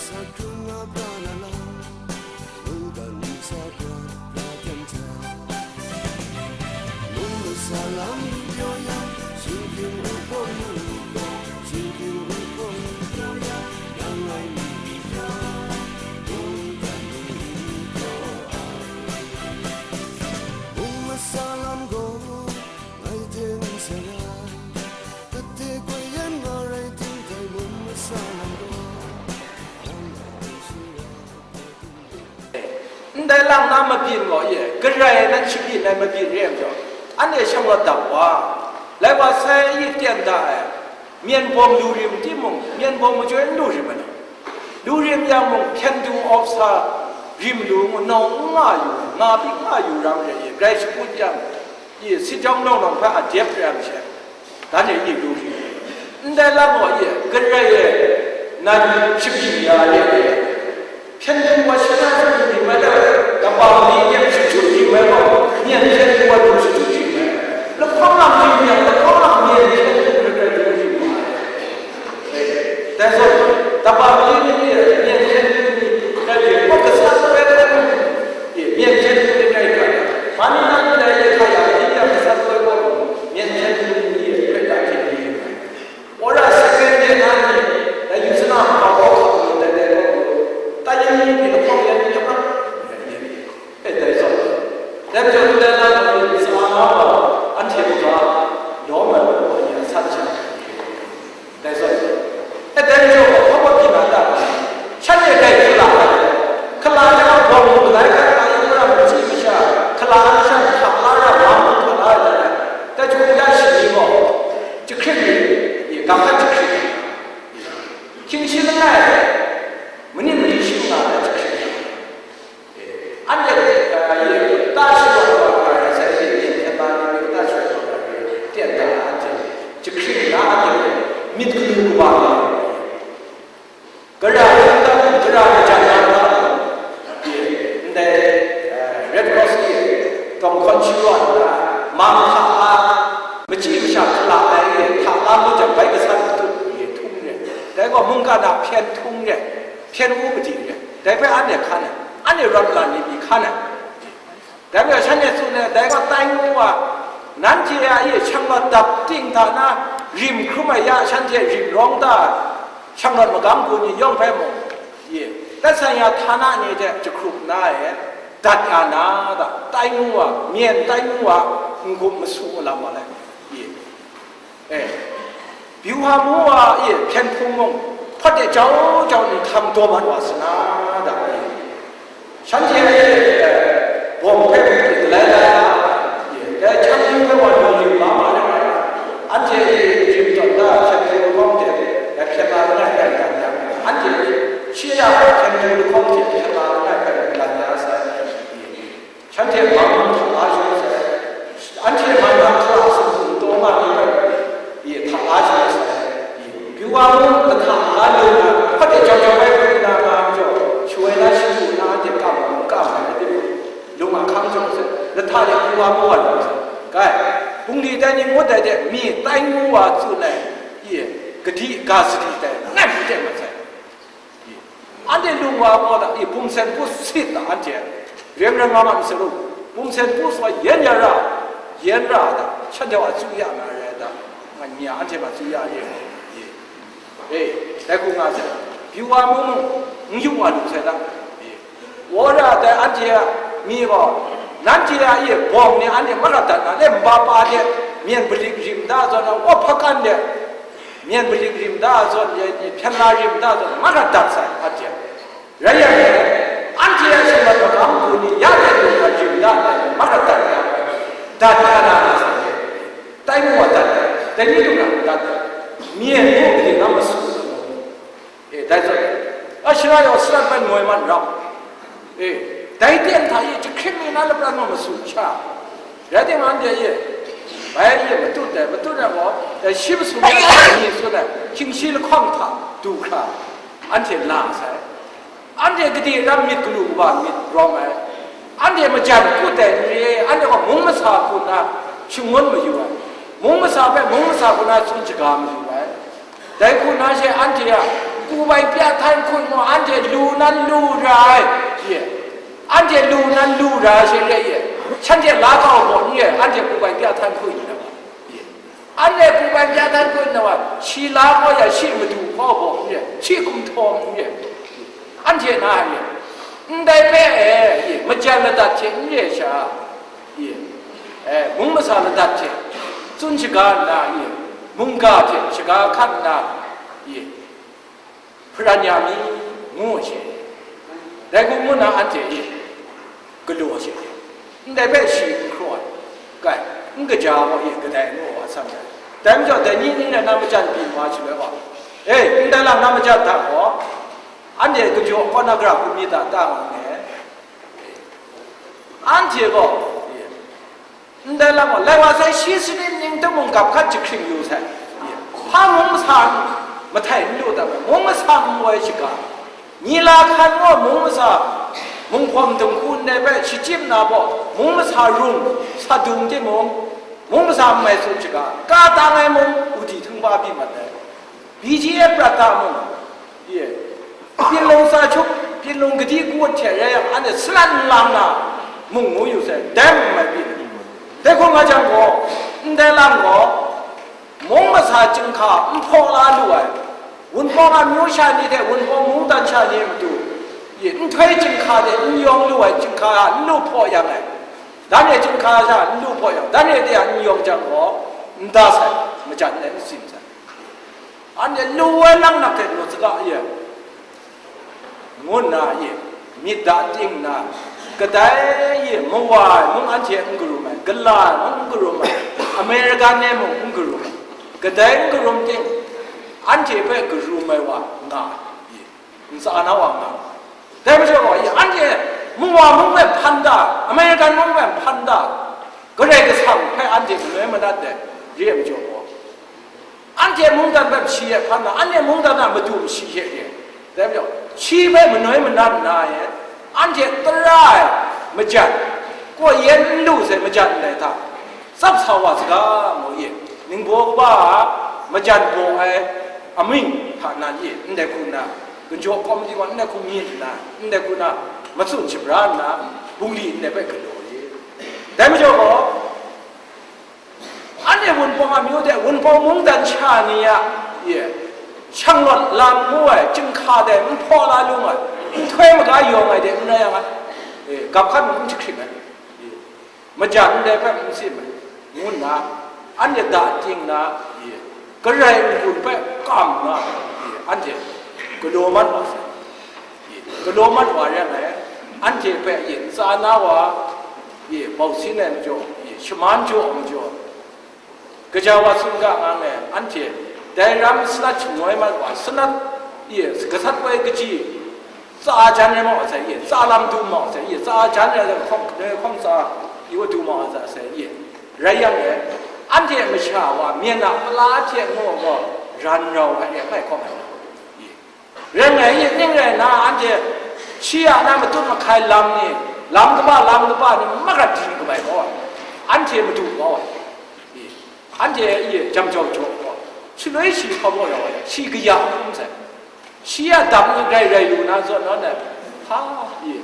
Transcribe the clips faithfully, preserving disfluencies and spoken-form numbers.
Sa hkrung nga pra na lam, mungkan ntsa pra hten hta, mung masa lam pyaw yang, shingkling wuhpawng mung pyaw, shingkling wuhpawng pyaw yang, nang ngai mi pyaw, mungkan ni pyaw ai. Mung masa lam gaw, ngai hte n sa rai, kate koi yan nga rai ting, dai mung masa lam gaw, nang a n shara ai ting gaw. Ndai lang na mabyin gaw ye, garai nan shabyin ai mabyin re ai majaw, anhte shanglawt dap wa, lai wa sai yi tyen da ai, myen bawm lu rim timung, myen bawm majoi n lu rim ai law, lu rim yang mung, hpyen du awp sa rim lu ngu, nau n nga yu, nga pyi n nga yu rang re ye, grai shaput yang, i sit jawng nawng nawng hpe a dep re ai masha, dan e i lu rim. Ndai lam gaw ye, garai e, nan shabyin ya re ye, hpyen du wa shana shadu rim ai, kaba ni de shachyu rim ai gaw, myen hpyen du wa du shachyu rim ai. Lahkawng lam rim yang, lahkawng lam myen hpyen du rim ai. Dai zawn, kaba ni ni myen hpyen du ni, dai hpe gaw gasat ai hpe, myen hpyen du ni rai ga, ma ni na ni dai ye hkra ya, ni yang gasat ai gaw, myen hpyen du ni hpe ga hkyen ni. Wora sape de na ni, dai yu sana hpa gaw hkap ni dai dai gaw, tai yan ni, lahkawng yan ni, lahkawng. E, dai zawn, dai majaw ndai na ni sa na wa, anhte hpa, nawng ai wa ni a san sha. Dai zawn, e, dai majaw hpa hpa byin na ta? Shanhte dai hkala ai, hkala jang bawng lu ai, hkala yu ra machyi masha, hkala ai masha hta la ra, ma mu hta la ai, dai hku ya shi ni gaw, jahkring ni, e, ga hkat jahkring, hkying shi langai, mani mali shi nga ai jahkring. Anhte, eh, ta shadawn wa ga ai, sai hte myen hkyen la ni hpe ta shadawn wa ga ai, tyen da anhte, jahkring na anhte, myit galu kaba nga ai. Gara hkungga hkum, gara kajan na hta hkum, ndai, eh, Red Cross ni, tawng hkawn shawa nna, mang hta la, machyi masha hkala ai, hta la mu jang, bai gasat matut, htum re. Dai gaw mungkan a hpyen htum re, hpyen u madi re. Dai hpe anhte hkan ai, anhte rawt la ni pyi hkan ai. Dai majaw shanhte tsun ai, dai gaw tai ngu wa, nanhte a e shanglawt dap ting hta na, rim hkrum ai ya, shanhte rim rawng ta, shanglawt magam hku ni yawng hpe mung, e, dat san ya htana ni hte jahkrup na e, dat ya na ta, tai ngu wa, myen tai ngu wa, n-gup masu malam wa lai, e. E, Byuha mu wa e hpyen hpung mung, hpawt de jau jau nhtang daw mat wa sa na, da, e, shanhte e, e, bawng hpe mung e galai lai na, e, dai hkyang hpung hpe wa lu rim la ma ai, anhte e rim tawn da hpyen hpung lahkawng hte, e, hpyen la langai hpe n dan yang, anhte e shi ya hpyen hpung lahkawng hte hpyen la langai hpe n dan ya sai. Shanhte hpang hta la shaw sai, anhte hpang hta hkra sumhtum taw nga ni hpe, e, hta la shaw sai, e, Byuha mung lahta la lu na, hpawt de jau jau bai hkrum na nga majaw, shawoi na shadu na anhte kam, kam ai timung, lung a hkang jaw sai, lahta de Byuha mung wa lu sai, kai, bungli tai ni ngut ai de, mi tai ngu wa tsun ai, e, gadi ga sadi tai, ngai hte mat sai. Anhte lung wa gaw, e, bum sen bu sit ta anhte, reng rai nga ma n saru, bum sen bu sa yen ya ra, yen ra ta, shanhte wa tsu ya na rai ta, nga ni a anhte ma tsu ya ye, e, e, dai hku nga sai, Byuha mung mung, n yu wa lu sai ta, e, wora dai anhte a mi gaw, nanhte a e bawng ni anhte marat dat na, le nba pa hte myen balik rim da zawn, wa hpakan de, myen balik rim da zawn, ya ni hpyen la rim da zawn, marat dat sai, anhte. Rai yang, anhte a shanglawt magam hku ni ya de lu na rim da ai, marat dat ya, dat ya na na sai, tai mu wa dat, dai ni lu na dat, myen mu hte na masu, e, dai zawn, a shara yawng sarat bai moi man rau. E, dai ten hta e jahkring ni na lapran wa masu sha. Rai timung, anhte e, bai e matut ai, matut ai gaw, dai shi masum ya ni tsun ai, hkying shi lahkawng hta du hkra, anhte la sai. Anhte gade ram myit galu kaba myit rawng ai. Anhte majan kut ai n re, anhte gaw mung masa hku nna shangun mayu ai. Mung masa hpe mung masa hku nna tsun shaga mayu ai. Dai hku na she anhte a Ku bai pya htan hkut mu, anhte lu nan lu ra ai, ye. Anhte lu nan lu ra ai she re, ye. Shanhte la kau gaw n ye, anhte ku bai pya htan hkut na wa, ye. Anhte ku bai pya htan hkut na wa, shi la gaw ya, shi madu hkaw gaw n ye, shi gumhtaw n ye. Anhte na ye. Ndai hpe e, ye, majan ladat hte n ye sha, ye. E, mung masa ladat hte tsun shaga nna, ye. Mungga hte shaga hkat nna, ye. Hparan ya mi, ngu ai she. Dai hku ngu na anhte e galaw she. Ndai hpe shi n hkraw ai, kai, n kaja gaw e kadai ngu wa san ai. Dai majaw, dai ni ning rai na majan byin wa shaloi gaw, e, ndai lang na majan hta gaw, anhte kajaw kaw na gara hkrum mi ta, ta nga nngai. Anhte gaw, e, Ndai lam gaw, lai wa sai shi sanit ning tamung gap hkat jahkring yu sai. Hpa mung masa mahtai n lu dat ai, mung masa n woi shaga. Ni la hkan gaw mung masa, munghpawm dinghku ndai hpe shachyip na baw, mung masa rung, sa dung timung, mung masa n mai tsun shaga, ka tang ai mung, udi htung ba byi mat ai. B G F prat ta mung, ye, Pinlung sa chup, Pinlung gadi kawut hte rai yang, anhte salan nlang na mung ngu yu sai, dai mung mai byin. Dai hkung nga jang gaw, ndai lam gaw, mung masa chyinghka n hpaw la lu ai, Wunpawng a myu sha ni hte Wunpawng mungdan sha ni a matu, ye, nhtoi chyinghka hte n yawng lu ai chyinghka a n lu hpaw yang ai, dan e chyinghka sha n lu hpaw yang, dan e de a n yawng jang gaw, n da sai, majan e n sin sai. Anhte lu ai nang nak hte naw saga ye, ngu nna ye, myit da ting nna, kadai ye mawa ai mung anhte n karum ai, gala ai mung n karum ai, American e mung n karum ai, kadai n karum ting, anhte hpe karum ai wa nga ai, ye, ntsa na wa nga ai. Dai majaw gaw, ye, anhte mawa mung hpe hpan da, American mung hpe hpan da, Karai Kasang hpe anhte manoi manat ai, re ai majaw gaw, anhte mungdan hpe shi e hpan na, anhte mungdan a madu shi hte re. Dai majaw, shi hpe manoi manat nna e, anhte tara ai majan, kaw yen n lu sai majan ndai hta, tsap sa wa saga, ngu ye, ningbaw kaba a majan baw ai amying hta nan ye, ndai hku nna, ginjaw kawm di wa ndai hku myit nna, ndai hku nna, matsun shabra nna, bungli ndai hpe galaw ye. Dai majaw gaw, anhte Wunpawng amyu de, Wunpawng mungdan sha ni a, ye, shanglawt lam ngu ai, chyinghka de, n hpaw la lu ai, nhtoi maga yawng ai de, n rai yang ai, e, gap hkan n jahkring ai, e, majan ndai hpe n sim ai, ngu nna, anhte da ting nna, e, Karai n-gun hpe kam nna, e, anhte galaw mat wa sai. Galaw mat wa rai ngai, anhte hpe yin tsa na wa, bausin ai majaw, shaman jaw ai majaw, kaja wa tsun ga nga ngai, anhte dai ram sanat shangoi mat wa, sanat, gasat woi kaji, tsa jan rai ma wa sai, tsa lam dum ma wa sai, tsa jan rai hkawm, hkawm tsa, yu du ma wa sai, rai yang e, anhte masha wa, myen a pala hte ngu gaw, ran rau ai, ngai hkawm ai. Rai ngai, ning rai nna, anhte shi a na matut mahkai lam ni, lam kaba, lam kaba ni, magrat di kabai gaw, anhte madu kau ai, anhte e jam jau jaw gaw, shaloi shi hpa baw rau ai, shi kaya hkrum sai, shi a dam ni grai rai lu na zawn naw, ha, e,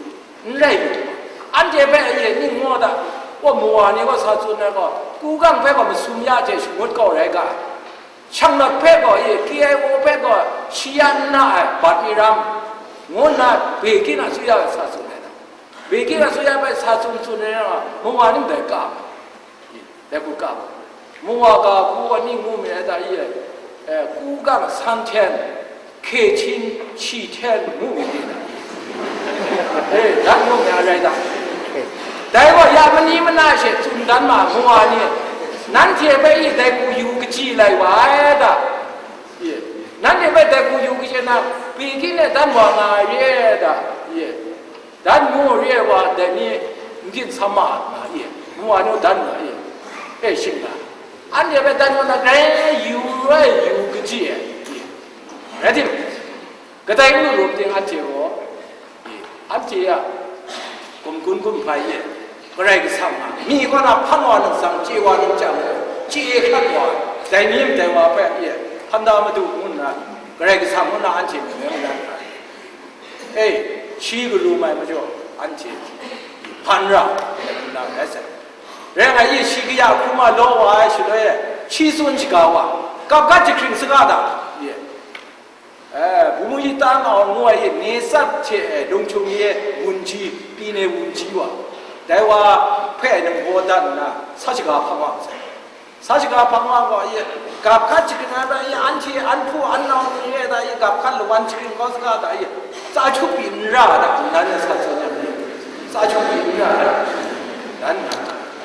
n rai lu. Anhte hpe e ning maw da, wa mawa ni gaw sa tsun ai gaw, Kugang hpe gaw masum ya hte shangut kau rai ga ai. Shanglawt hpe gaw, e, K I O hpe gaw, shi ya n na ai, bat mi ram, ngu nna, Beijing a suya hpe sa tsun ai na. Beijing a suya hpe sa tsun tsun ai na, mawa ni ndai ka, dai hku ka, mawa ga hku wa ni ngu mi ai ta, e, e, Kugang san hten, Hkehchin shi hten ngu mi ni na? E, dan ngu mi a rai ta? Dai gaw ya mani mana she tsun dan ma, mawa ni, nanhte hpe i dai hku yu kaji lai wa ai ta? Ye. Nanhte hpe dai hku yu kaji na, Beijing e dan wa nga ai re ta? Ye. Dan ngu re ai wa dai ni n byin sam ma nga ye, ngu wa nu dan nga ye, e shing nga. Anhte hpe dan ngu na grai yu ai yu kaji e, rai tim, kadai n lu rum ting anhte gaw, anhte a gumgun gumhpai ye, Karai Kasang a, mi kaw na hpan wa nang tsang, chye wa nang chyang, chye hkrat wa, dai ni ndai wa hpe ye, hpan da madu ngu nna, Karai Kasang ngu na anhte myit mai madan hkra, e, shi galu mai majaw, anhte hpan ra ai hku nna rai sai. Rai nga, i shi kaya hkrum a law wa ai shaloi e, shi tsun shaga wa, kap gat jahkring saga da, ye. E, Bumu yi ta nga ngu ai, i, Nesat hte, e, Lung Hkyum yi wunji, pyi ne wunji wa, dai wa hpe ai nang baw dat nna, sa shaga hpang wa masai. Sa shaga hpang wa gaw, i, gap hkat jahkring ai hpe, i, anhte, an hpu, an nau ni e da, i, gap hkat lawan jahkring kau saga da, i, tsa hkyup pyi n ra da, nan na sa tsun yang ni, tsa hkyup pyi n ra da, nan na,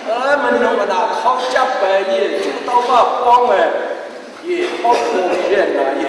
e, manung ana hkau chyap ai, i, chyu tau ga pawng ai, i, hkau hpaw re nna, i,